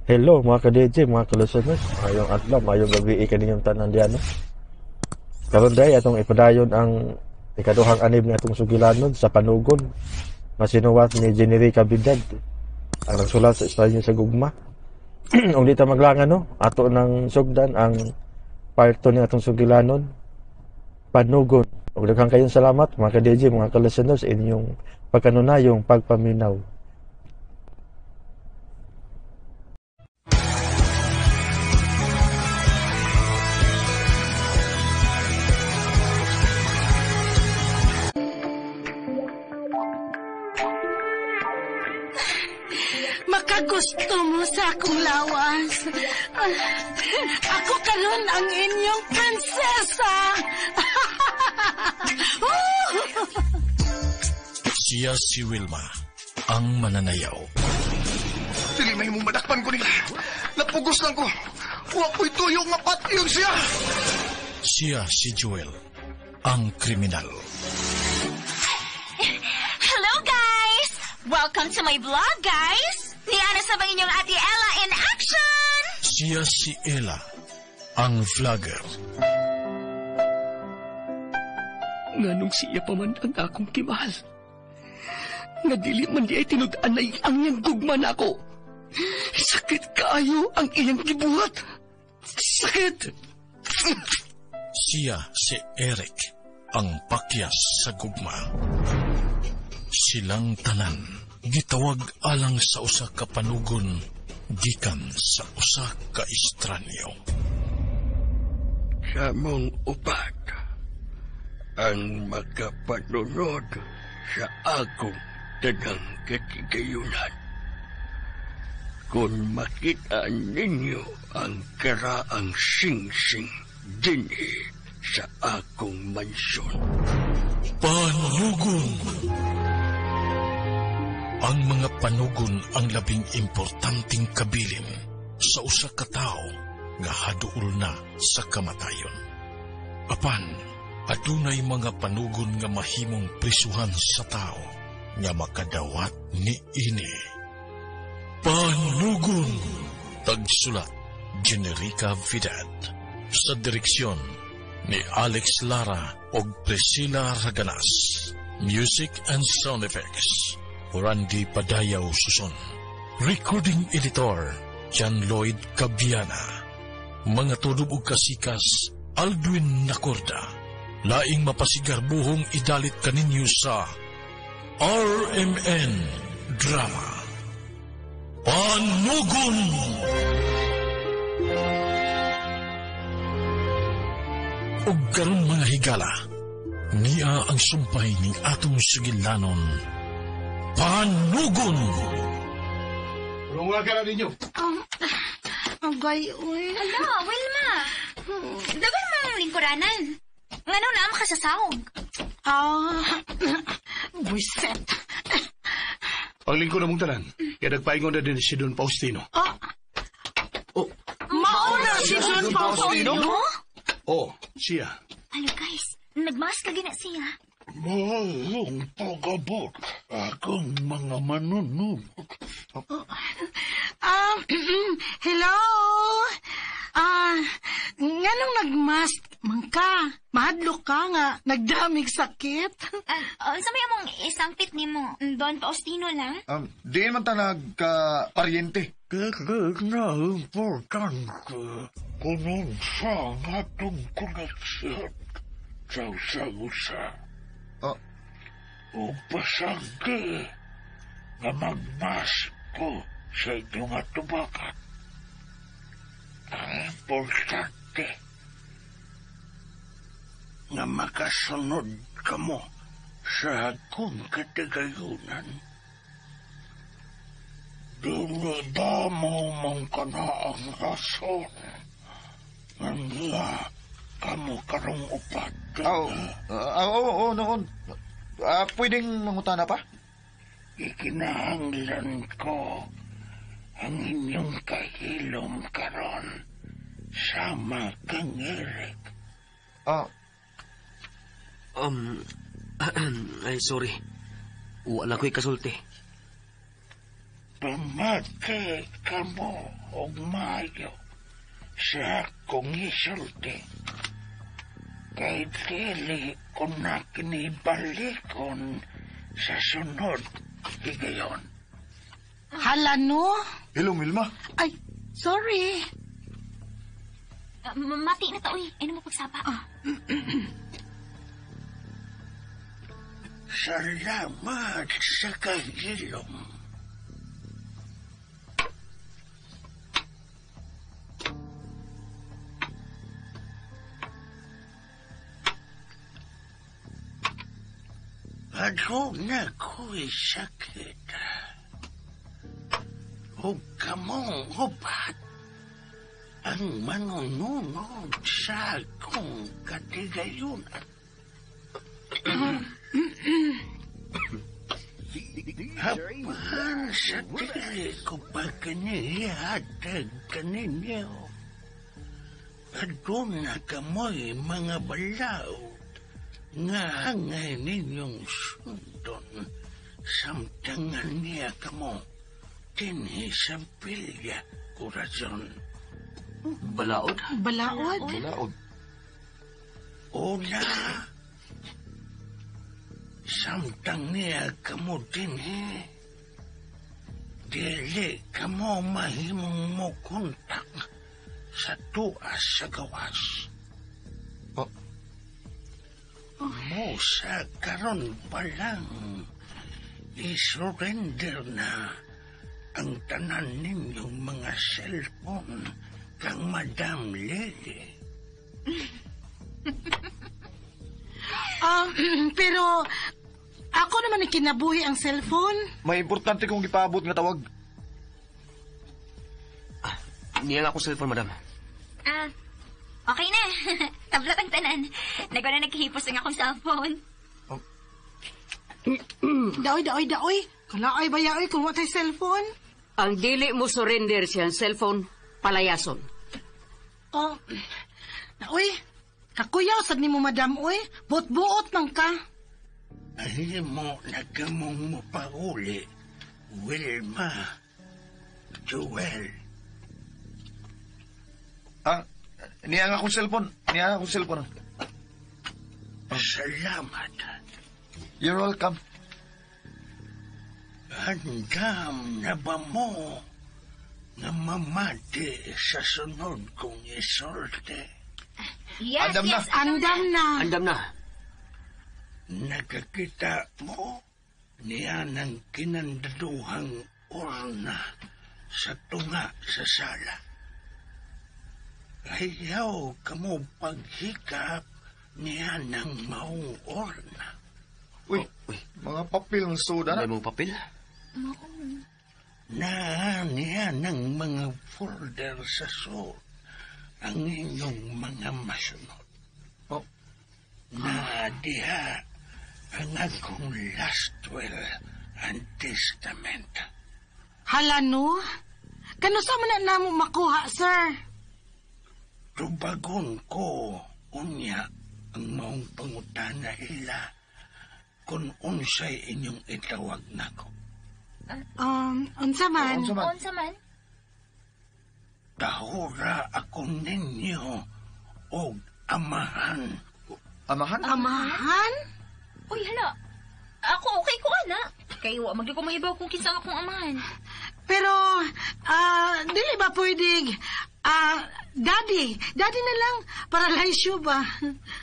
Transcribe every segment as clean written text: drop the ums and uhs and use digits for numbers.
Hello mga ka-DJ, mga ka-listeners. Mayong adlaw, mayong gabi kaninyong tanan diyan. No? Karon day atong ipadayon ang ikaduhang anib nga atong sugilanon sa panugon nga sinuwat ni Generica Bidad ang nagsulat sa Estranyo sa Gugma. Ug di ta maglangan, no, ato nang sugdan ang part 2 ni atong sugilanon, Panugon. Ug daghang kayong salamat mga ka-DJ, mga ka-listeners sa inyong pagkanunayong pagpaminaw. Makagusto mo sa akong lawas. Ako karon ang inyong prinsesa. Siya si Wilma, ang mananayaw. Dili may mong madakpan ko nila. Napugos lang ko. Wa ko'y tuyo nga patyon siya. Siya si Joel, ang kriminal. Hello guys! Welcome to my vlog, guys! Niana sa bang inyong Ate Ella in action! Siya si Ella, ang vlogger. Nganong siya pa man ang akong kimahal. Nga dili man di ay tinud-anay ang iyang gugma nako. Sakit kaayo ang iyang gibuhat. Sakit! Siya si Eric, ang pakyas sa gugma. Silang tanan, gitawag alang sa usa ka panugon, gikan sa usa ka estranyo. Sa mong upat, ang makapanunod sa akong tanang katigayunan. Kung makita ninyo ang karaang singsing dinhi sa akong mansyon. Panugon! Ang mga panugon ang labing importanteng kabilin sa usa ka tawo nga haduol na sa kamatayon. Apan, adunay mga panugon nga mahimong prisuhan sa tao nga makadawat ni ini. Panugon! Tagsulat, Generica Vidad. Sa direksyon ni Alex Lara og Priscilla Raganas. Music and sound effects, Randy Padayaw Suson. Recording editor, John Lloyd Cabiana. Mga tulob og kasikas, Aldwin Nacorda. Laing mapasigarbuhong idalit kaninyo sa RMN Drama. Panugon! Og karon mga higala, niya ang sumpay ning atong sugilanon. Panugon! Runga ka na ninyo. Agay, uy. Hello, Wilma. Daghan mang lingkuranan. Ngano na makasasawog? Buiset. Paglingkod na mong tanan, kaya nagpaingon na din si Don Faustino. Oh. Mauna si Don Faustino? Oo, siya. Hello guys, nagmask ka gina siya. Mayong pagabot akong mga manunod. Hello? Nganong nagmask man ka? Mahadlok ka nga, nagdamig sakit. Unsa may among isangpit nimo, Don Faustino lang? Di man ta nagka-paryente. Dili na importante kung unsa ang atong koneksyon sa usa-usa. O pasangke nga magmask ko sa inyong atubakan. Ang importante nga makasunod kamo sa akong katigayunan. Dili damo mong kanaang rason nga niya kamo karong upad. Oo, noon. Pwedeng mangutana pa? Ikinahanglan ko ang inyong kahilom karon sama kang Eric. Ay, sorry. Wala ko'y kasulti. Pamati kamo og maayo sa akong isulti. Kay dili ko na kinibalikon sa sunod higayon. Hala no? Hello, Wilma. Ay, sorry. Mati na ta, uy. Ano mo pagsapa? Salamat sa kahilom. Aduna ko'y sakit. Ug kamong upat ang manununod sa akong katigayunan. Apan sa dili ko pa kinihatag kaninyo. Aduna kamoy mga balaod nga angay ninyong sundon samtangan niya kamo dinhi sa Villa Corazon. Balaod? Balaod? Balaod. Una, samtang niya kamo dinhi, dili kamo mahimong mo kontak sa tuas sa gawas. Oh. Mo sa karon pa lang, isurrender na ang tanan ninyong mga cellphone kang Madam Lily. Pero ako naman ikinabuhi ang cellphone. May importante kong gipaabot nga tawag. Niya nga akong cellphone, madam. Okay na. Tablat ang tanan. Nagawa na nagkahipos ang akong cellphone. Oh. Daoy, daoy, daoy. Kalaay ba yaoy kung watay cellphone? Ang dili mo surrender siyang cellphone, palayason. Oh, daoy. Kakuyaw sad nimo, madam, oy. Buot-buot man ka. Ahimo na kamong mopauli, Wilma, Joel. Niya nga akong cellphone. Niya nga akong cellphone. Salamat. You're welcome. Andam na ba mo nga mamati sa sunod kong isulti? Yes, Andam na. yes. Andam na. Andam na. Nakakita mo niya ng kinandaduhang urna sa tunga sa sala. Ayaw kamo paghikap niya ng maong urna. Uy, mga papel ng soda na. May mong papel? Na niya ng mga folder sa suot ang inyong mga masunod. Oh. Na diha ang akong last will and testament. Hala no? Kanusa man na namo makuha, sir? Tubagon ko unya ang maong pangutana ila kung unsay inyong itawag nako. Unsa man? Unsa man? Unsa man? Tahura ako ninyo og amahan. Amahan? Amahan? Uy, hala. Ako okay ko, ana. Kay wa magdi ko mahibaw kung kinsa ang akong amahan. Pero, dili ba pwedeng, daddy, daddy na lang, para laisyo ba?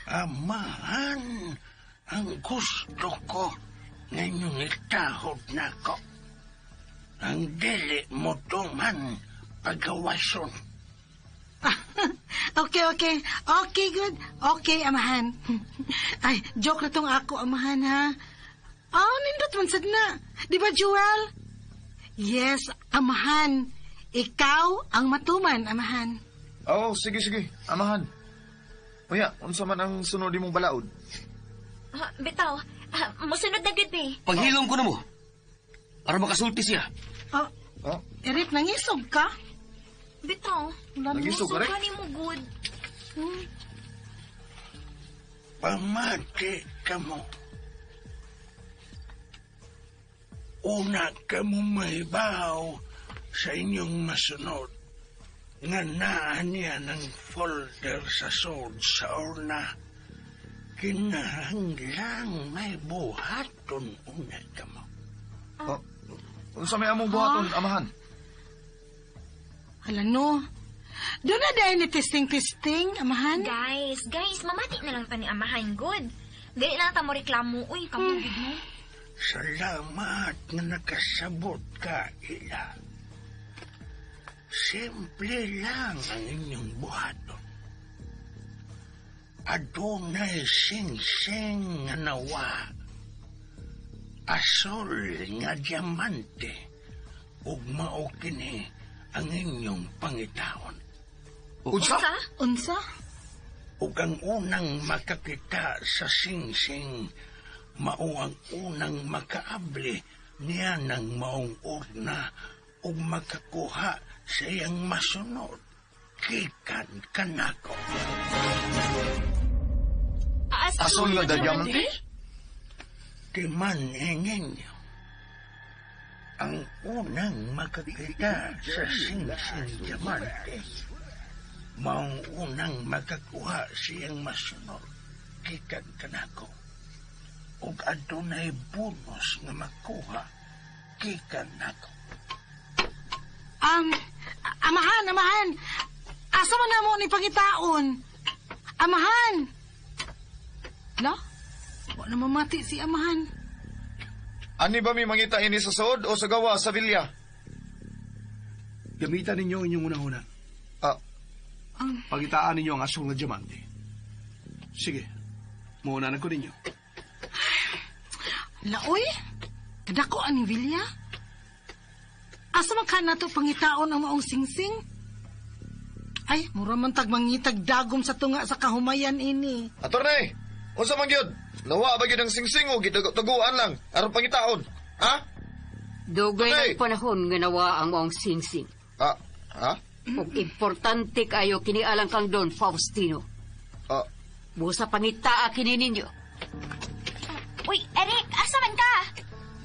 Amahan ang gusto ko ngayong itahod nako. Ang dili mo tuman pagawason. Okay, okay. Okay, good. Okay, amahan. Ay, joke na tong ako, amahan, ha? Oh, nindot man sad na. Di ba, Joel? Yes, amahan. Ikaw ang matuman, amahan. Oh, sige, sige. Amahan. Uya, unsa man ang sunod mong balaod? Bitaw, musunod na gud be. Paghilom ko na mo. Para makasulti siya. Oh, Oh, Eric, nangisog ka? Bitaw. Nangisog ka, Rick? Musog mo good. Pamati ka mo. Una ka mo mahibaw sa inyong masunod nga naa niya ng folder sa sod sa urna. Kinahanglang may buhaton una ka mo. Oh, unsa may among buhaton, amahan? Hala no. Doon na dahil ni testing-testing, amahan. Guys, guys, mamati na lang ta ni Amahan, good. Dili na ta mo reklamo. Uy, kamugid mo. Salamat nga nakasabot ka, Ila. Simple lang ang inyong buhaton. Adunay sing-sing nga nawa. Asol nga diamante. Ug mao kini ang inyong pangitaon. Unsa? Unsa? Ug ang unang makakita sa singsing, mao ang unang makaabli niya ng maong urna ug makakuha sa iyang masunod. Gikan kanako. Asol nga diamante? Timan ninyo. Ang unang makakita sa singsing diamante, maong unang makakuha siyang masunod. Gikan kanako. Ug adunay bonus nga makuha gikan nako. Amahan, amahan. Asa man na mo ni pangitaon? Amahan. La? Wa na mamati si amahan. Ani ba mi mangita ini sa sod o sa gawa sa vilya? Gamitan ninyo ang inyong una-una. Ah, Pagitaan ninyo ang asul nga diamante. Sige, mauna na ko ninyo. Laoy? Kadako ani Vilya? Asa man ka nato pangitaon ang maong singsing? Ay, mura man tag mangitag dagom sa tunga sa kahumayan ini. Attorney, unsa man gyud? Nawa ba gyud ang singsing o gitaguan lang aron pangitaon? Ha? Dugay Hey! ng panahon nga nawa ang maong singsing. Ah, ha? Ug importante kayo kini alang kang Don Faustino. Ah, Busa pangitaa kini ninyo. Uy, Eric, asa man ka?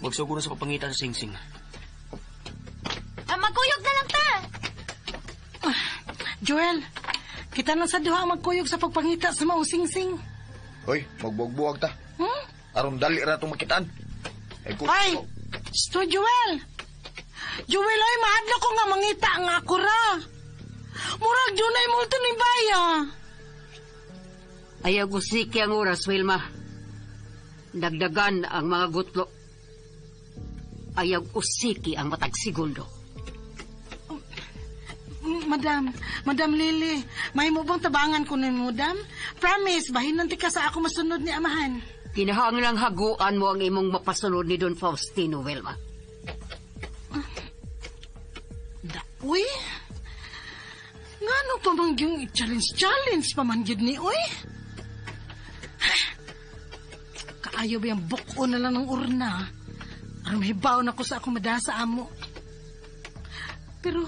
Magsugo na sa pagpangita sa singsing. Ah, magkuyog na lang ta. Joel, kita na sa duha ang magkuyog sa pagpangita sa maong singsing. Hoy, magbuwag-buwag ta. Aron dali ra itong makitaan. Ay, ko. Ay, sto Joel. Joel, ay, mahadlok ko nga mangita ang ako ra. Murag dunay multo ni Baya. Ayaw gusiki ang oras, Wilma. Dagdagan ang mga gutlo. Ayaw usiki ang matag segundo. Madam, Madam Lily, may mo bang tabangan ko ni Madam? Promise, bahinan ti ka sa ako masunod ni Amahan. Kinahanglang haguan mo ang imong mapasunod ni Don Faustino, Wilma. Da, uy. Ngano pa man yung challenge-challenge pa man gyud ni, uy? Kaayo ba yung buko na lang ng urna? Aron mahibaw na ko sa akong madasa amo. Pero,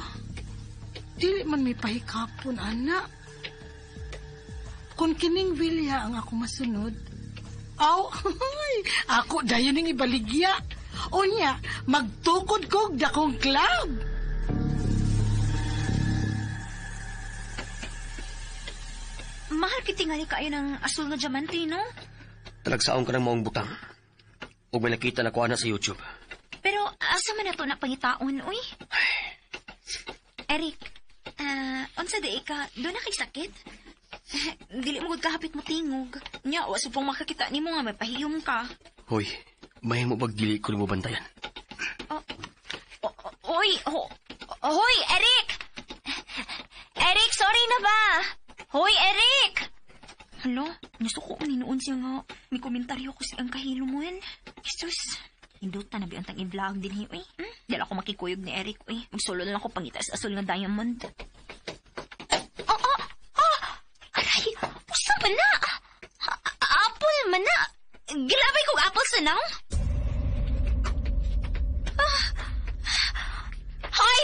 dili man may pahikapon, anak. Kung kining Vilya ang ako masunod, aw, ako dayon ning ibaligya. Unya, magtukod kog dakong club. Mahal kitingali kaayo ng asul nga diamante, no? Talagsaon ka ng maong butang. Ug may nakita na kuha na sa YouTube. Pero asa man na to na pangitaon, uy? Eric, unsa di ka? Doon na kay sakit? Dili mo gud kahapit mo tingog. Nya, wa supong makakita nimo nga may pahiyom ka. Hoy, may mo bag dili ko nimo bantayan? Oy, hoy, Eric! Eric, sorry na ba? Hoy, Eric! Hala, nasuko ko ni noon siya nga. May komentaryo ko siyang kahilomon. Jesus, induta na biyang i-vlog din hi, uy. Dahil ako makikuyog ni Eric, uy. Magsulo na lang ako pangita sa asul nga diamond. Oh, oh, oh! Aray, usa man na! Apple man na! Grabe kong apple sa naw! Ah. Hoy!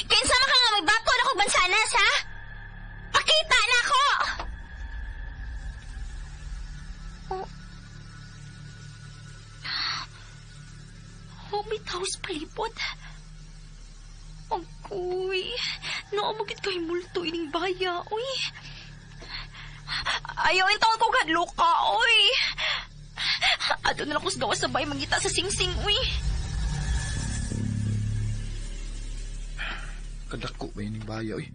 Kinsa man ka nga magbako na kog mansanas, ha? Pakita na ako! Oh. palibot. Agoy, naamagit kay multo ining baya, uy. Ayaw, intaon ko gadlo ka, uy. Ato na lang ko sa gawas sa bay, mangita sa singsing, uy. Kadako ba ining baya, uy?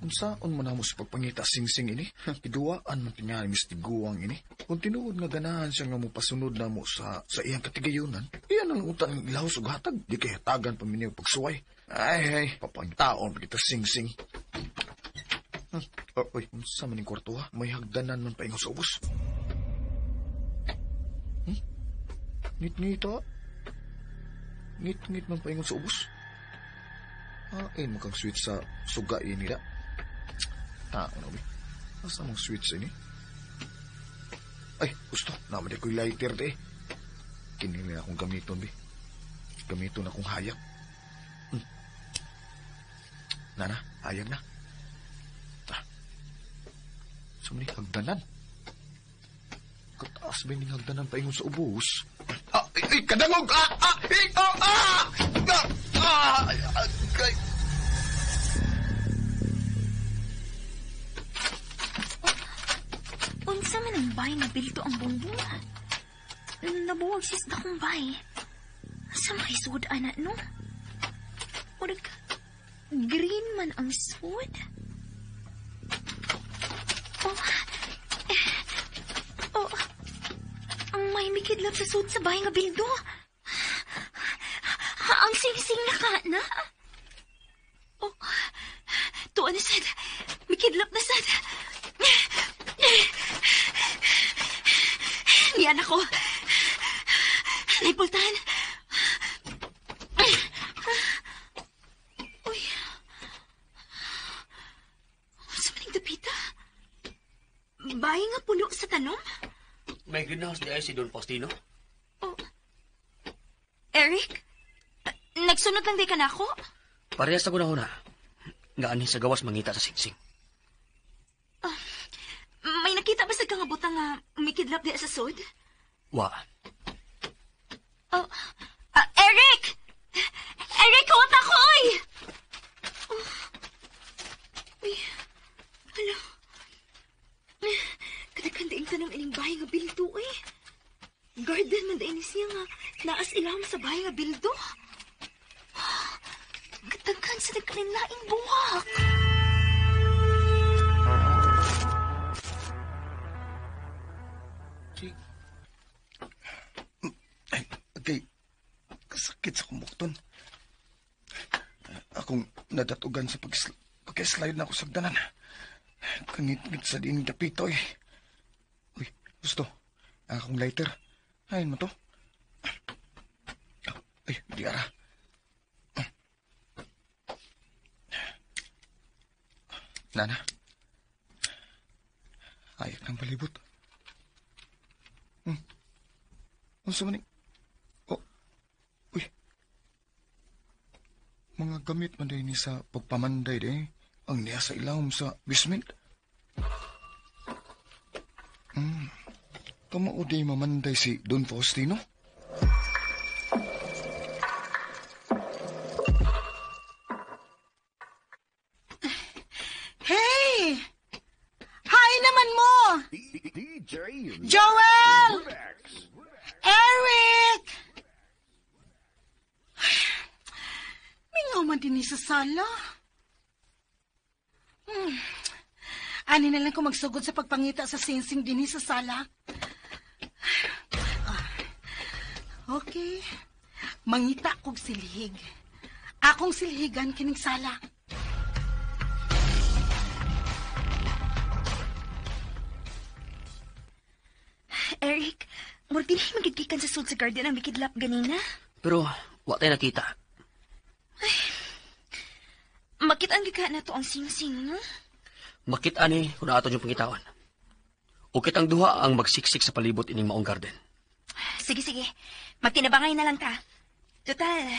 Unsaon man namo sa pagpangita singsing ini? Kiduwaan man tingali Miss Tiguang ini. Kung tinuod nga ganahan siya nga mopasunod na mo sa iyang katigayunan, iyan ang utan ng ilahos ug hatag. Di kay hatagan pa minyo pagsuway. Ay, ay, papangitaon pa kita singsing. Oh, uy, unsa man ning kwarto ha? May hagdanan man paingon sa ubos. Ngit-ngita. Ngit-ngit man paingon sa ubos. Ah, ay, mukhang sweet sa suga nila. Tao na, uy. Asa mong switch ini? Ay, gusto. Naman ko'y lighter de. Kinili akong gamiton, bi. Gamiton akong hayag. Nana, hayag na. Ah. Sumni, hagdanan. Kataas ba yung hagdanan paingon sa ubos? Ah, ay, ay, kadangog! Ah, ah, ay, ah, ah! Ah, ah, ay, ay. Unsa man ang bay nga bilto ang bumbong? Nabuwag sis na kong bay. Asa makisud ana, no? Murag, green man ang sud. Oh, oh, ang may mikidlap sa sud sa bay nga bildo. Ang sing-sing na ka na. Oh, tuwa na sad. Mikidlap na sad. Niyan ako. Naipultahan. Uy. Sa maning dapita? Bahay nga puno sa tanom? May greenhouse di ay si Don Faustino. Oh. Eric? Nagsunod lang di ka na ako? Parehas na ko na. Nga anin sa gawas mangita sa singsing. May nakita ba sa kang butang nga mikidlap di sa sod? Wa. Oh, Eric! Eric, kawat ako, oy! Oh. Uy, hala. Kadaghan daing tanong ining bahay nga bildo, eh. Garden man daing siya nga naas ilawom sa bahay nga bildo. Kadaghan sa nagkalinlaing buwak. Ay, okay. Kasakit sa kumukton. Akong nadatugan sa pag-slide na ako sa hagdanan. Kangit-ngit sa dining dapito eh. Uy, gusto. Ang akong lighter. Ayun mo to. Ay, di ara. Nana. Ayak ng palibot. Unsa man ni? Oh. Uy. Mga gamit man din ni sa pagpamanday de. Ang niya sa ilawom sa basement. Kamao di mamanday si Don Faustino? Hey! Hi naman mo! Joel! Eric! Mingaw man din sa sala. Ani na lang ko magsugod sa pagpangita sa singsing din sa sala. Okay. Mangita kog silhig. Akong silhigan kining sala. Eric, murag dinhi magigkikan sa sud sa garden ang mikidlap ganina. Pero wa tayo nakita. Ay, makita ang gikan na to ang singsing, no? Makita ni kung naato yung pangitawan. O kitang duha ang magsiksik sa palibot ining maong garden. Sige, sige. Magtinabangay na lang ta. Total,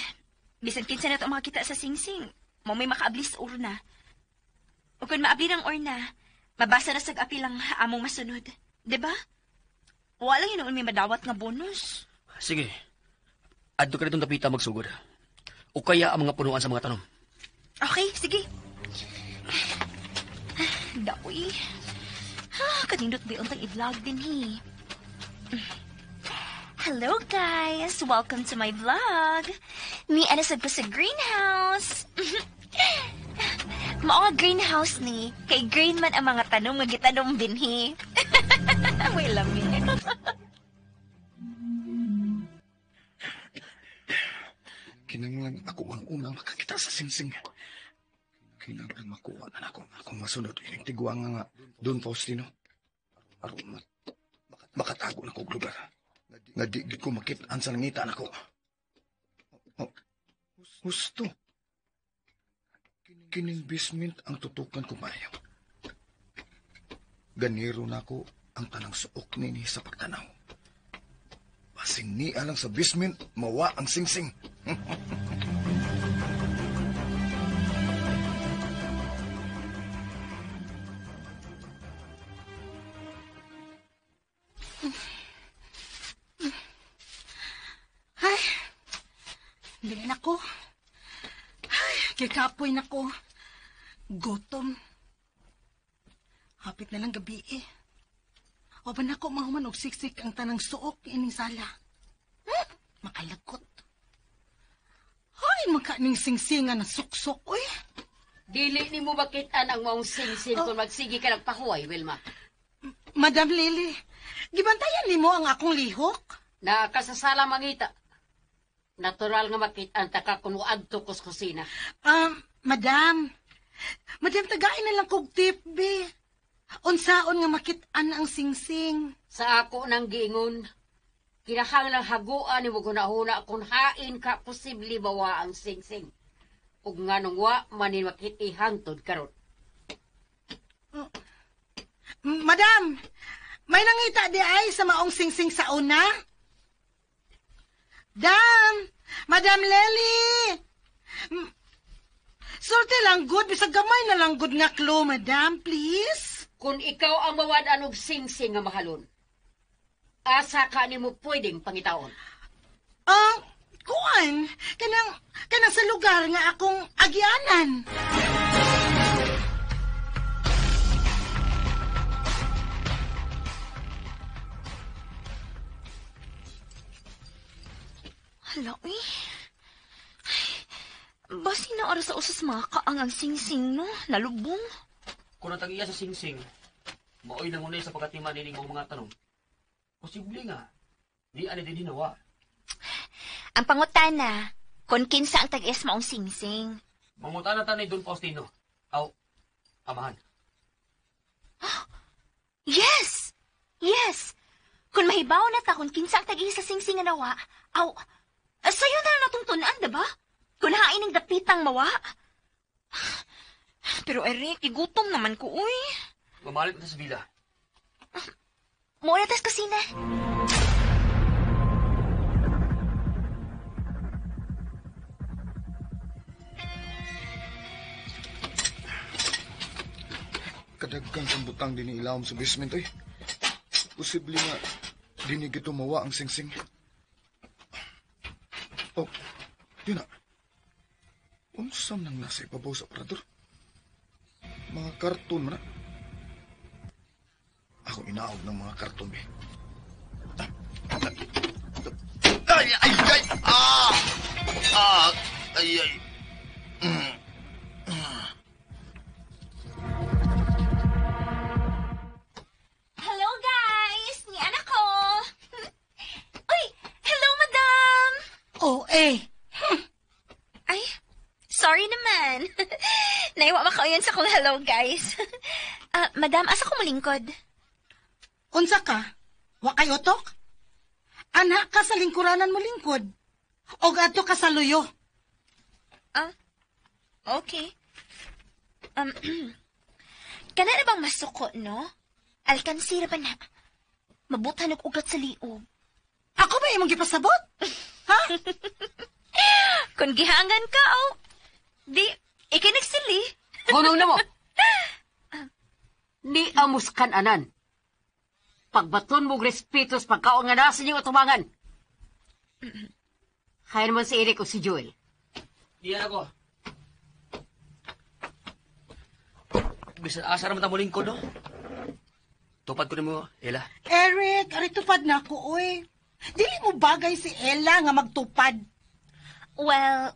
bisan kinsa na to makita sa singsing, mo may makaablis urna. O kung maabli ng urna, mabasa na sag apil ang among masunod. Diba? Wala yun may madawat nga bonus. Sige. Adto ka ditong dapita magsugod. O kaya ang mga punuan sa mga tanom. Okay, sige. Daoy. Ha, kanindot ba untang i-vlog din he. Hello guys! Welcome to my vlog. Ni ana sad ko sa greenhouse. Mao nga greenhouse ni, kay green man ang mga tanom nga gitanom dinhi. May lami. Kinanglan ako ang unang makakita sa singsing. Kinanglan makuha na nako akong masunod ining tiguang nga Don Faustino. Aron makatago na kog lugar. Nga di gid ko makit-an sa nangita nako. Oh, husto. Kining basement ang tutukan ko maayo. Ganiro nako ang tanang suok nini sa pagtanaw. Basing niya lang sa basement, mawa ang singsing. Ay, dili na ko. Ay, kikapoy na ko. Gutom. Hapit na lang gabi eh. O ba na ko mahuman og siksik ang tanang suok ining sala. Makalagot. Ay, makaning singsingan na suksok, uy. Dili ni mo makitaan ang maong singsing kung magsige ka nagpahuway, Wilma. Madam Lily, gibantayan nimo ang akong lihok? Nakasasala mangita. Natural nga makitaan ta ka kung adto kus kusina. Madam. Madam, tagain na lang kog tip, be. Unsaon nga makit-an ang singsing? Sa ako nang giingon, kinahanglang haguan nimo hunahuna kung hain ka posible mawa ang singsing. Ug nganong wa manin makit-i hangtod karon. Madam, may nangita di ay sa maong singsing sa una? Dam! Madam Lely! Sulti lang good, bisag gamay na lang good nga clue, madam, please. Kung ikaw ang mawad-an og singsing nga mahalon, asa ka nimo pwedeng pangitaon? Kuan, kanang sa lugar nga akong agianan. Hala, uy. Ay, basi na oras sa usas mga kaang ang singsing, no? Nalubong. Kung natag-iya sa singsing, maoy nangunay sa pagkatima nining mga tanong. Posible nga, di ani din hinawa. Ang pangutana, kung kinsa ang tag-is maong singsing. Mangutana ta ni Don Faustino. Aw, amahan. Yes! Yes! Kung mahibaw na ta kung kinsa ang tag-is sa singsing nga nawa, aw, sayo na lang natong tun-an, diba? Kung hain ang dapitang mawa. Pero Eric, igutom naman ko, uy. Mamalit na sa villa. Muna tas kusina. Kadagkan kang butang din ilawom sa basement, oy. Posible nga, di ni gito mawa ang singsing. Oh, yun na. Unsam nang nasa ibabaw sa aparador? Mga karton man na. Ako inaog ng mga karton, be. Ay, ay, ay! Ah! Ah! Ay, ay. Hello, guys! Ni anak ko! Uy! Hello, madam! Oh, eh. Ay, sorry naman. Naiwa makauyan sa kong hello, guys. Madam, asa ko malingkod? Unsa ka? Wa kay utok? Anak ka sa lingkuranan mo lingkod. Og adto ka sa luyo. Okay. Kana na bang masuko, no? Alkansira ba na? Mabutan og ugat sa liog. Ako ba imong gipasabot? Ha? Kung gihangan ka, oh. Di, ikay nagsili. Hunong na mo. Ni amos kan anan. Pagbaton mo respeto sa pagkaon nga nasa inyong atumangan. Kaya naman si Eric o si Joel. Diyan ako. Bisan asa naman ta mulingkod, no? Tupad ko nimo, Ella. Eric, ari tupad na ako, oy. Dili mo bagay si Ella nga magtupad. Well,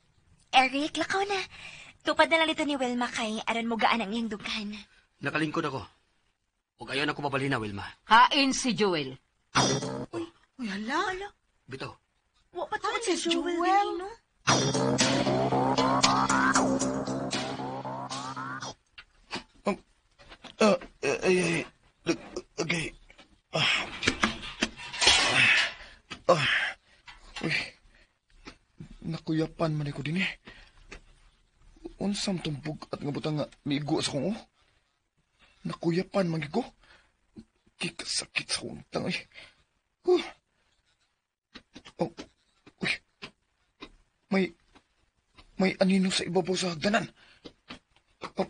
Eric, lakaw na. Tupad na lang ito ni Wilma kay aron mo gaan ang iyang dughan. Nakalingkod ako. Ug ayaw na ko pabalhin na, Wilma. Hain si Joel. Uy, hala. Hala. Bitaw. Wa pa Hain si si Joel, Joel. dili, no? Ay, okay. Uy, nakuyapan man ko din eh. Unsam tong bug-at nga butang nga miigo sa kong oh. Nakuyapan man ko. Kikasakit sa kong tang eh. Oh, uy. May anino sa ibabaw sa hagdanan. Oh.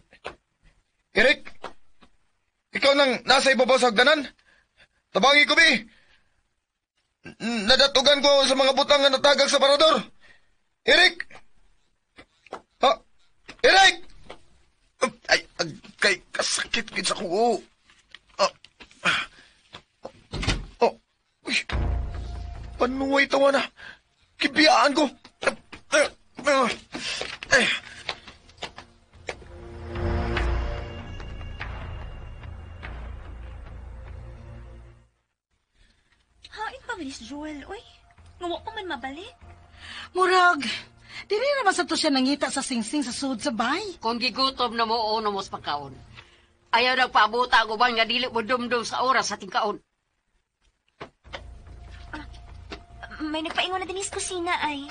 Eric! Ikaw nang nasa ibabaw sa hagdanan? Tabangi ko, bi! Nadatugan ko sa mga butang nga natagag sa parador. Eric! Ha? Eric! Ay, agkay, kasakit gid sa kuo. Oh. Uy. Panuway tawa na. Kibiyaan ko. Ay. Hain pa man si Joel, oy. Nga wa pa man mabalik. Murag, dili naman sa to siya nangita sa singsing sa sud sa bay. Kung gigutom na mo, ono mo sa pagkaon. Ayaw nagpaabuta ang uban nga dili mo dumdum sa oras sa tingkaon. May nagpaingon na din sa kusina, ay.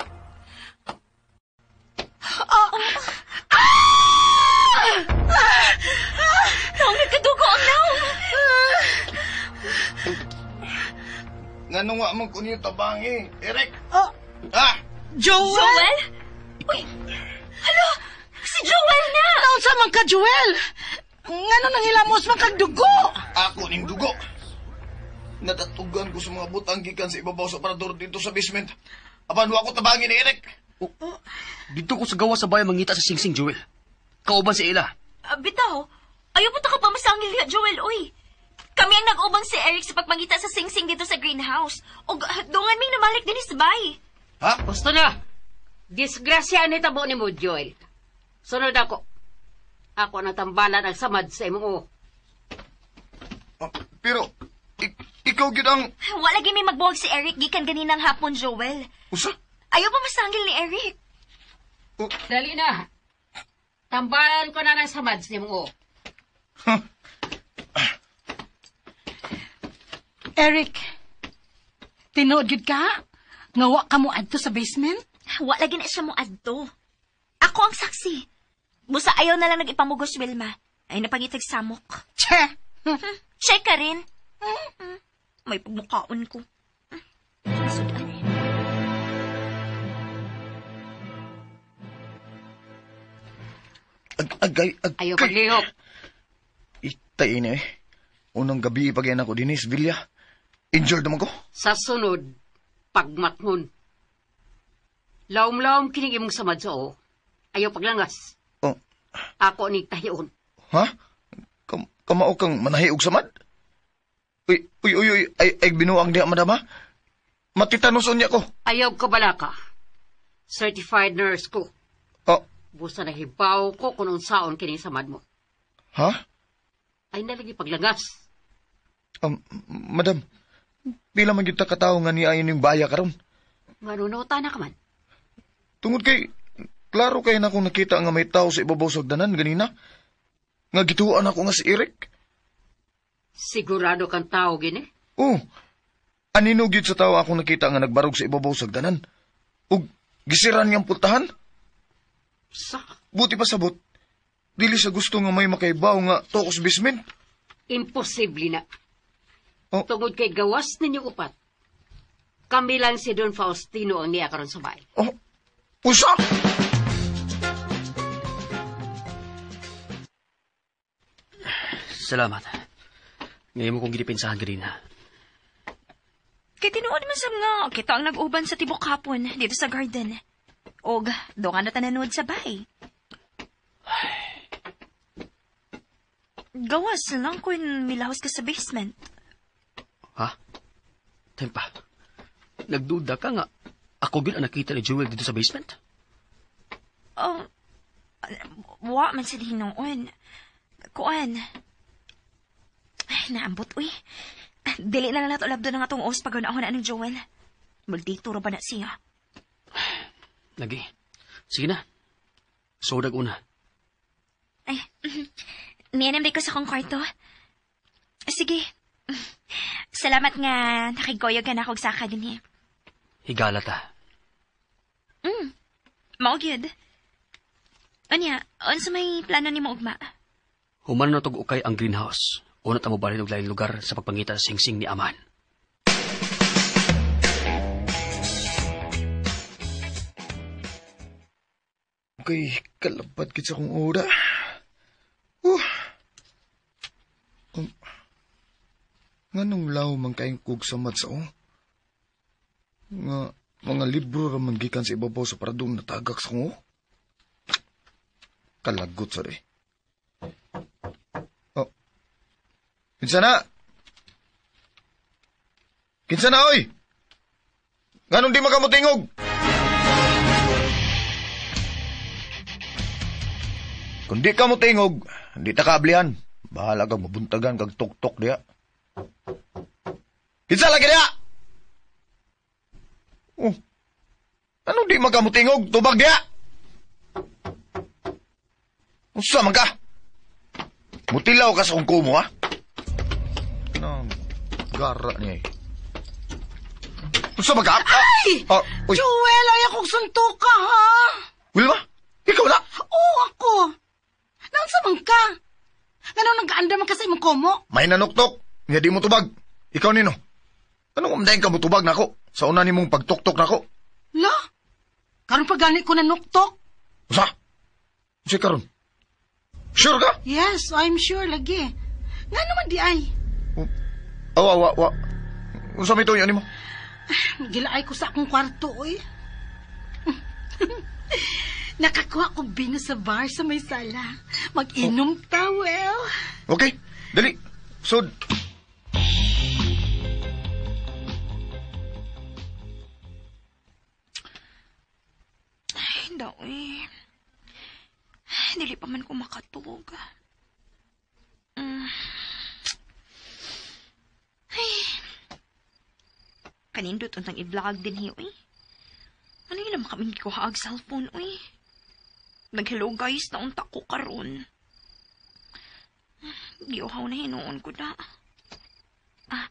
Oh! Ah! Naong nagkadugo ang naong! Ngano nga man ko niyo tabangi, Eric? Oh! Ah! Joel? Joel? Uy! Hala! Si Joel na! Naunsa man ka, Joel? Ngano nang hilamos man kag dugo? Ako ning dugo. Natatugan ko sa mga butang gikan sa ibabaw sa parador dito sa basement. Apan wa ko tabangi ni Eric. Oh, dito ko sa gawa sa bayan mangita sa singsing, Joel. Kauban si Ella. Bitaw, ayaw po ta ka pa masangil niya, Joel, uy. Kami ang nag-ubang si Eric sa pagmangita sa singsing dito sa greenhouse. O dungan ming namalik din sa bay. Ha? Gusto na. Disgrasya ni tabo ni mo, Joel. Sunod ako. Ako natambalan ang samad sa imong uo. Pero, ikaw gid ang... Wala lagi may magbuwag si Eric gikan ganinang hapon, Joel. Usa? Ayaw pa masangil ni Eric. Oh. Dali na. Tambalan ko na ng samad sa imong uo. Huh. Eric, tinuod gyud ka? Nga wa ka mo adto sa basement? Wa lagi na siya mo adto. Ako ang saksi. Busa ayaw na lang nag-ipamugos, Wilma. Ay napangitag samok. Che! Che ka rin. May pagmukaon ko. Sudan. Agay, agay. Ayaw paglihok. Itay na eh. Unang gabi ipagyan ako dinis, Villa. Injured naman ko. Sa sunod, pagmatngon. Laom-laom kining imong samad sa o. Ayaw paglangas. Oh. Ako ni tahion. Ha? Kamao kang manahi og samad? Uy, uy, uy, uy, ay binuang diha, madam, ha? Matitanos unya ko. Ayaw ka balaka. Certified nurse ko. Oh. Busa na hibaw ko kung unsaon kining samad mo. Ha? Ay nalagi paglangas. Madam, pila man gyud ta katawo nga niya inyong baya karon? Manunota na ka man. Tungod kay, klaro kay na akong nakita nga may tao sa ibabaw sa hagdanan ganina. Nga gituan ako nga si Eric. Sigurado kang tao gini? Oo. Anino gyud sa tao akong nakita nga nagbarog sa ibabaw sa hagdanan. Ug gisiran niyang pultahan. Sa? Buti pa sabot. Dili sa gusto nga may makaibaw nga tokos basement. Imposible na. Oh. Tungod kay gawas ninyo upat. Kami lang si Don Faustino ang niya karon sa bahay. Oh. Usa! Salamat. Ngayon mo kong ginipensahan kanina. Kay tinuod man sab nga kita ang nag-uban sa tibok hapon dito sa garden. Og do nga natananood sa bay. Gawas lang kung milahos ka sa basement. Ha? Tempa, nagduda ka nga ako gyud ang nakita ni Jewel dito sa basement? Oh, wa man sa hinoon. Kuan. Ay, naambot, uy. Dili na lang nato labdo ng atong os pag na ni Joel. Maldito ra ba na siya? Lagi. Sige na. Sodag una. Ay, niyanam ko sa akong kwarto. Sige. Salamat nga nakigoyog ka na akong saka din eh. Higala ta. Mao gyud. Anya, unsa may plano nimo ugma? Human na tog ukay ang greenhouse. Una ta mo balhin og laing lugar sa pagpangita sa singsing ni Aman. Okay, kalabad kit sa akong ora. Nganong law man kayong kog samad sa o? Nga, mga libro raman gikan sa ibabaw sa paradong natagak sa kong o? Kalagot sa rin. Oh. Kinsa na? Kinsa na, oy? Nganong di makamutingog? Kung di ka mutingog, hindi ta kaablihan. Bahala kag mabuntagan kag tuktok diya. Kinsa lagi diya? Oh. Anong di makamutingog? Tubag diya! Unsa man ka? Mutilaw ka sa kong kumo, ha? Anong gara niya eh. Unsa man ka? Ay! Ah, uy. Joel, ay akong suntok ka, ha? Wilma? Ikaw na? Oo, ako. Naunsa man ka? Ganun nag-aanda man ka sa imong komo? May nanuktok. Nga di mo tubag. Ikaw nino. Anong umdahin ka mo tubag nako? Sa una nimong pagtuktok nako. La? Karon pa gani ko nanuktok? Usa? Usa karon? Sure ka? Yes, I'm sure lagi. Nga naman di ay. Awa, awa, awa. Usa may tuyo nimo? Gilaay ko sa akong kwarto, oy. Nakakuha ko bino sa bar sa may sala. Mag-inom ta, well. Okay, dali. Sud. Ay, daw eh. Dili pa man ko makatug. Ay. Kanindot untang i-vlog din hiyo, eh. Ano yun naman kami gikuha og cellphone, uy? Nag-hello guys, naunta ko karon. Giuhaw na hinuon ko na. Ah,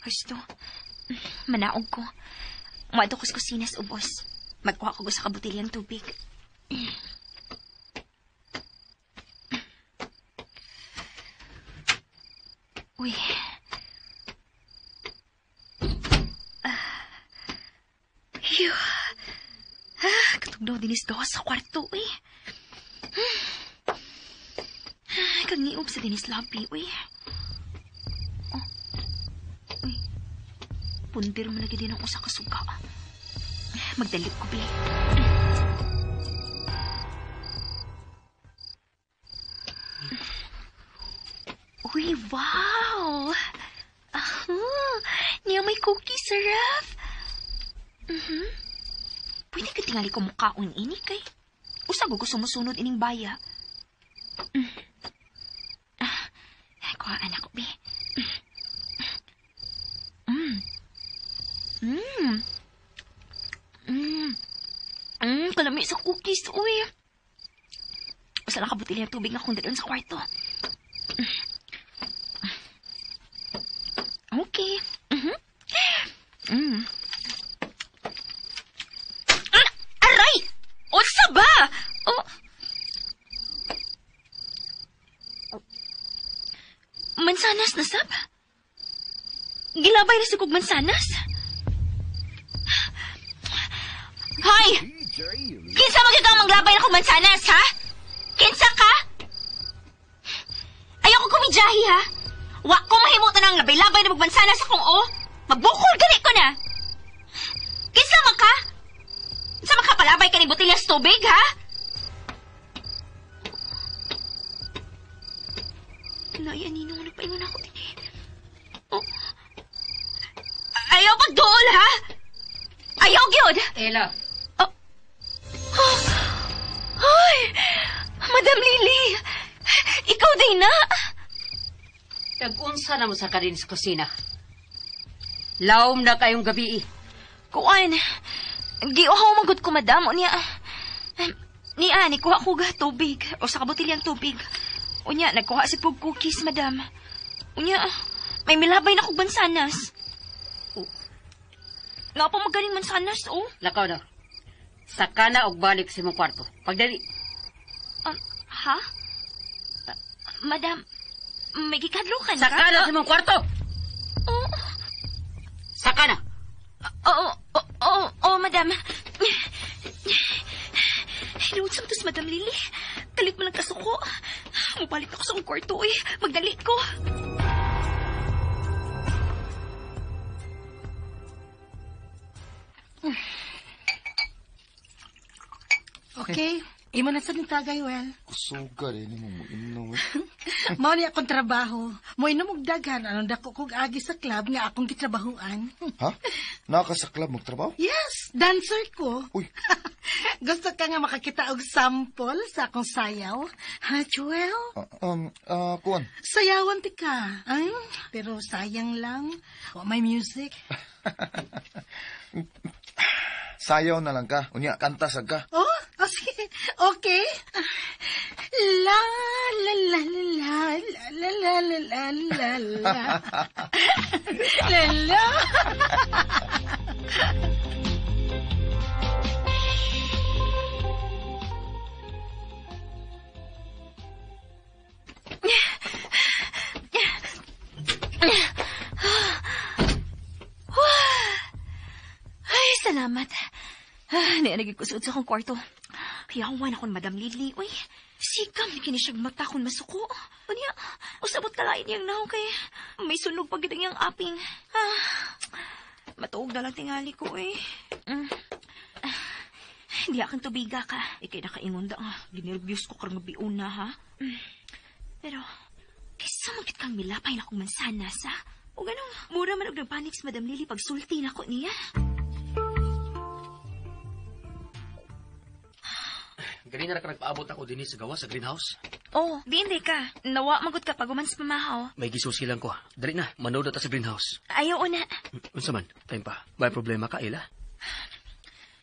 gusto. Manaog ko. Muadto ko sa kusina sa ubos. Magkuha ko sa kabutilyang tubig. Uy. Phew. Ah, katugnaw din is gawas sa kwarto, uy. Kag niub sa dinis labi, uy. Oh. Uy. Pundir mo lagi din ako sa kasuga. Magdalik ko, bi. Uy, wow! Aha! Niya may cookie, sarap! Mhm. Pwede ka tingali ko mukhaon ini kay. Usag ko sumusunod ining baya. Ah, kuhaan ako, bi. Kalami sa cookies, uy. Usa lang kabutil ng tubig na kung dalon sa kwarto. Okay. Aray! Unsa ba? Oh. Mansanas na sab? Gilabay na si kog mansanas? Hoy! Kinsa man gyud ang manglabay na kog mansanas, ha? Kinsa ka? Ayoko kumidyahi, ha? Wa ko mahimutan ang labay-labay na magmansanas akong o. Magbukol gani ko tubig, ha? Nay, anino nga nagpaingon ako din eh. Oh. Ayaw pagduol, ha? Ayaw, gyud! Ella. Oh. Oh. Ay! Madam Lily! Ikaw din na! Tag-unsa na mo sa karin sa kusina. Laom na kayong gabi eh. Kuan, giuhaw magod ko, madam. Unya, niya, nikuha ko ga tubig. O sa kabotilyang tubig. Unya, nagkuha si Pug cookies, madam. Unya, may milabay na kog mansanas. Oh. Nga pa magaling mansanas, oh. Lakaw na. Saka na og balik sa imong kwarto. Pagdali. Ha? Madam, may gikadlukan ka? Saka na sa imong kwarto! Oh. Saka na! Oo, madam. Hinuot sa matos, Madam Lily. Kalit mo lang kasuko. Mubalik ako sa akong kwarto, eh. Magdali ko. Okay. Imo na sa nitagay, well. Kusuga rin mo mo inom. Mao ni akong trabaho. Mo inom og daghan anong dako kog agi sa club nga akong gitrabahuan. Ha? Naa ka sa club magtrabaho? Yes, dancer ko. Uy. Gusto ka nga makakita og sample sa akong sayaw? Ha, Joel? Kuan. Sayawan ti ka. Ay, pero sayang lang. Wa may music. Sayaw na lang ka. Unya, kanta sad ka. Oh, sige. Okay. La, la, la, la, la, la, la, la, la, la. La, la. Ay, salamat. Nianagin ko suod sa akong kwarto. Yawan ako Madam Lily. Uy, sikam ni kini siyang mata kung masuko. Unya, usabot kalain niyang naong kay may sunog pag niyang aping. Matuog na lang tingali ko eh. Hindi akong tubiga ka. Ikay nakaingon da. Ginervyos ko karong gabi una, ha? Pero, kaysa magkit kang milapay na kong mansanas, ha? O ganun, mura man og nagpanik si Madam Lily pagsulti na ko niya. Ganina na ka nagpaabot ako din sa gawa sa greenhouse. Oh, di hindi ka. Nawa magod ka pag umans pamahaw. May gisusilang ko. Dali na, manood na ta sa greenhouse. Ayaw na. Unsa man, time pa. May problema ka, Ella?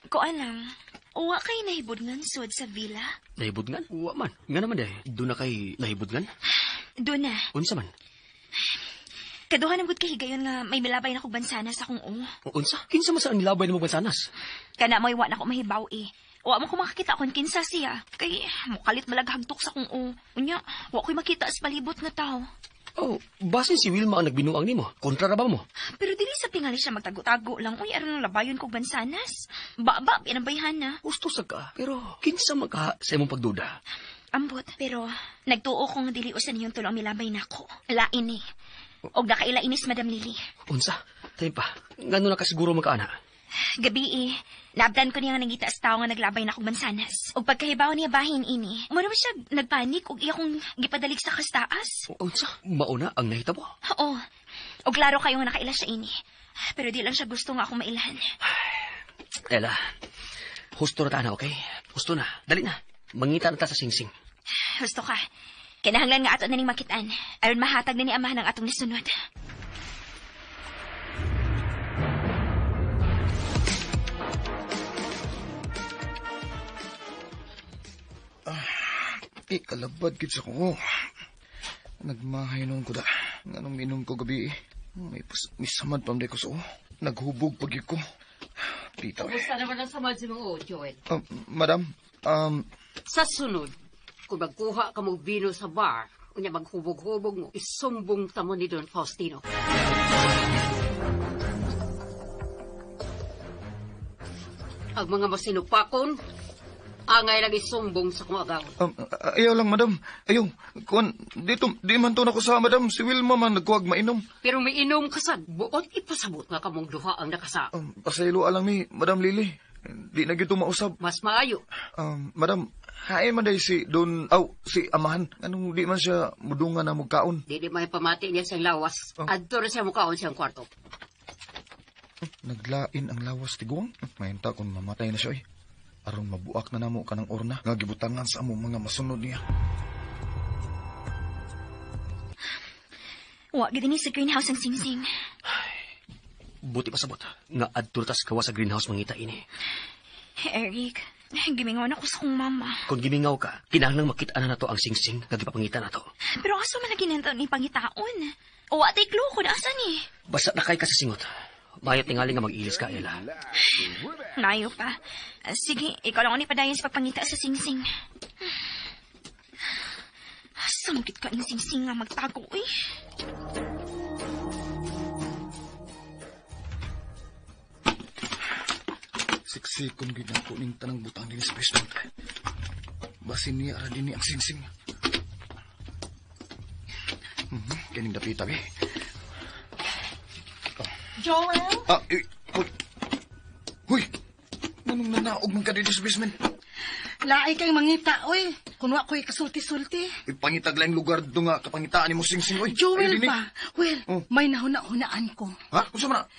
Kuan lang. Uwa kay nahibudngan sud sa villa? Nahibudngan? Uwa man. Nga naman dahil. Doon na kay nahibudngan? Doon na. Unsa man? Kaduha ng gud kay higayon nga may milabay na kog bansanas akong o. Unsa? Kinsa man sa nilabay na mo bansanas? Kana mo'y wa na ko mahibaw eh. Wa mo ko makakita kung kinsa siya. Kay mukalit malaghagtok sa kong o. Unya, wa ko'y makita sa palibot nga tao. Oh, basin si Wilma ang nagbinuang nimo. Kontra ra ba mo? Pero dili sa tingali siya magtago-tago lang. Uy, aron labayon kog bansanas. Ba-ba, pinabayhan na. Gusto sa ka, pero kinsa man ka sa imong pagduda? Ambot, pero nagtuo ko nga dili usan niyong tulong milabay nako. Lain eh. Og nakaila inis, Madam Lily. Unsa? Tayo pa, ngano na kasiguro magkaana? Gabi eh, naabdan ko niya nga nangita sa tao nga naglabay na kog mansanas. Og pagkahibaw niya bahin ini, muna ba siya nagpanik og iya kong gipadalig sa kastaas? Unsa? Mauna ang nahitabo? Oo. Og klaro kayo nga nakaila siya ini. Pero di lang siya gusto nga akong mailhan. Ella, husto na ta na, okay? Husto na. Dali na. Mangita na ta sa singsing. Husto ka. Kinahanglan nga ato na ning makitaan. Aron mahatag na ni amahan ang atong nisunod. Kalabad gid sa ko. Nagmahay noon ko da. Nganong minom ko gabi eh. May samad pa ko sa Naghubog pag ko. Pitaw eh. Kumusta naman ang samad sa mga Joel? Madam, Sa sunod, kung magkuha ka mong vino sa bar, unya maghubog-hubog mo, isumbong ta mo ni Don Faustino. Ang mga masinupakon, angay lang isumbong sa kong agaw. Ayaw lang, madam. Ayaw. Kuan, dito, di man to na ko sa madam. Si Wilma man nagkuwag mainom. Pero may inom ka sad. Buot ipasabot nga kamong duha ang nakasa. Pasaylo alang mi, Madam Lily. Di na gyud to mausab. Mas maayo. Madam, hain man day si Don, aw, si Amahan. Anong di man siya mudungan na mugkaon? Di may pamati niya siyang lawas. Oh. Adto ra siya mukaon siyang kwarto. Naglain ang lawas tiguang. Mahinta kung mamatay na siya, oy. Aron mabuak na namo kanang orna nga gibutangan sa among mga masunod niya. Wa gid ni sa greenhouse ang singsing. Buti pa sabot nga adto tas gawa sa greenhouse mangita ini. Eric, gimingaw na ko sa kong mama. Kung gimingaw ka, kinahanglang makita na nato ang singsing nga gipapangita nato. Pero asa man lagi nantaon ni pangitaon? O wa tay clue kung asa ni. Basta na kay ka sa singot. Mayat tingali nga mag-ilis ka, Ella. Nayo pa. Sige, ikaw lang ni padayon sa pagpangita sa singsing. Asa man gid ka ning singsing nga magtago, eh. Siksikon gid nako ning tanang butang dinhi sa basement. Basin niya ra dinhi ang singsing. Kining dapita be. Joel? Huy. Huy. Nganong nanaog man ka dito sa basement? Laay kang mangita, oy. Kunwa ko'y kasulti-sulti. Ipangitag lang lugar do nga kapangitaan nimo singsing, oy. Joel Ay, dinhi. ba? Well, Oh. may nahuna-hunaan ko. Ha? Unsa man na?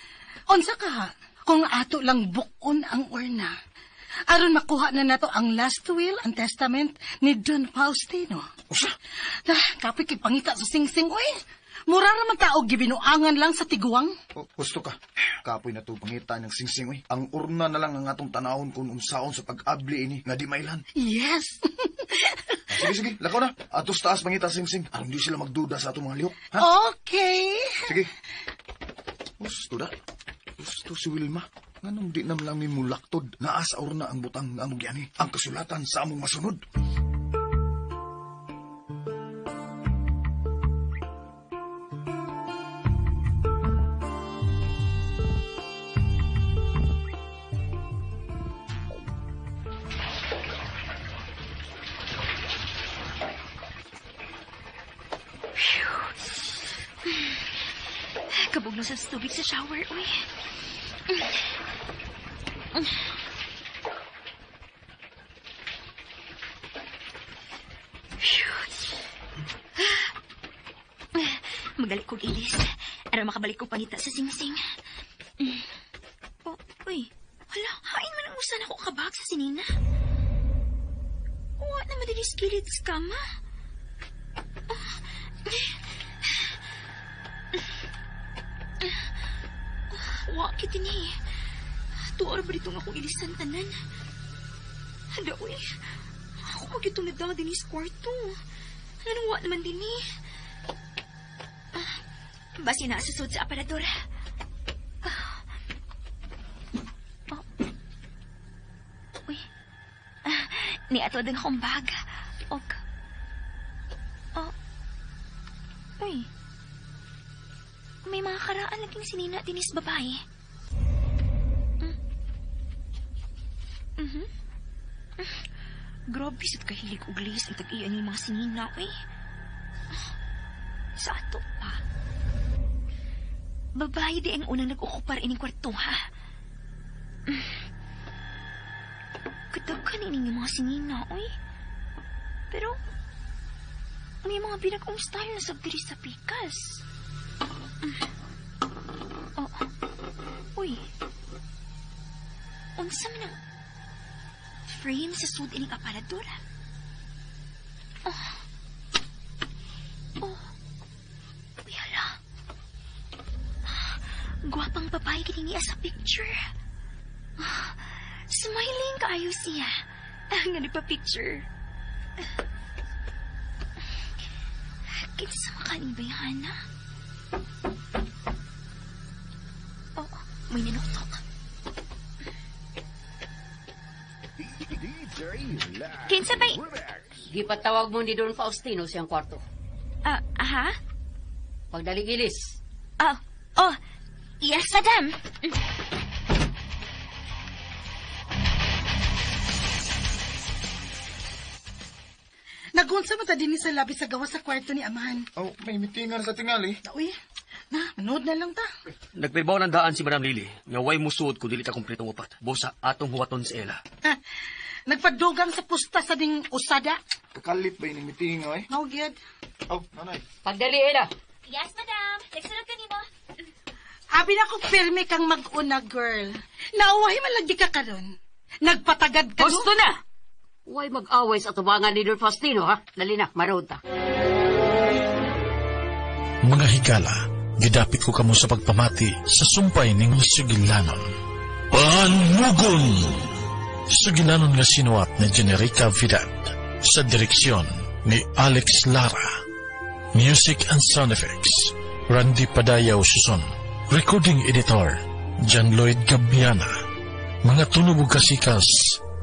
Unsa ka ha? Kung ato lang bukon ang urna. Aron makuha na nato ang last will and testament ni Don Faustino. Usa? Ah, kapoy kay pangita sa singsing, oy. Mura raman tao gibinuangan lang sa tiguang. Oh, gusto ka. Kapoy na to pangita ng singsing, oy. Ang urna na lang ang atong tanawon kung unsaon sa pag-abli ini nga di mailan. Yes. Sige, sige, lakaw na. Atos taas pangita singsing. Aron di sila magduda sa atong mga lihok. Ha? Okay. Sige. Gusto da. Gusto si Wilma. Nganong di nam lang mi mulaktod. Naa sa urna ang butang nga among giani. Ang kasulatan sa among masunod. Kabugno sa tubig sa shower, uy. Magaling kong ilis. Aron makabalik ko pangita sa singsing. Oh, uy. Hala, hain man ang usan ako kabag sa sinina. Wa na madilis kilid sa kama. Wa kita ni. Tuor ba dito nga akong ilisan tanan? Hala, uy. Ako magitong nagdala din sa kwarto. Anong wa naman din eh? Basi na susod sa aparador. Oh. Uy. Niato din akong bag. Og. Oh. Uy. May mga karaan laging sinina dinis babae. Mm. Grabe sad kahilig og lace ang tag-iya ni mga sinina, uy. Sa ato pa. Babae di ang unang nag-okupar ining kwarto, ha? Kadagan ini mga sinina, uy. Pero, may mga binag-ong style na sab diri sa pikas. Oh. Uy. Unsa man ang frame sa sud ining aparador? Oh. Oh. Uy, hala. Gwapang babae kini niya sa picture. Smiling kaayo siya. Nga nagpa-picture. Kinsa makaning bayhana? Oh, may nanuktok. Kinsa bay? Gipatawag mo ni Don Faustino siyang kwarto. Aha? Pagdaligilis. Oh, yes, madam. Nagunsa man ta dinhi sa labi sa gawas sa kwarto ni Amahan. Oh, may mitingan sa tingali. Uy, Na, manood na lang ta. Nagpahibaw ng daan si Madam Lily nga way musuod kung dili ta kumpletong upat. Busa atong huwaton si Ella. Ha, nagpadugang sa pusta sa ding usada. Kakalit ba yung meeting, oy? No, gyud. Oh, nanay. Pagdali, Ella. Yes, madam. Nagsunod ka nimo. Abi na ko pirmi kang mag-una, girl. Nauwahi man lagi ka karon. Nagpatagad ka, no? Gusto na! Huwag mag-away sa tubangan ni Don Faustino, ha? Dali na, manood ta. Mga higala, gidapit ko kamo sa pagpamati sa sumpay ning sugilanon. Panugon! Sugilanon nga sinuwat ni Generica Vidad sa direksyon ni Alex Lara. Music and sound effects, Randy Padayaw Suson. Recording editor, John Lloyd Gabiana. Mga tunog ug kasikas,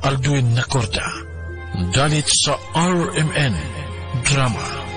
Arduin Nacorda. Dalit sa RMN Drama.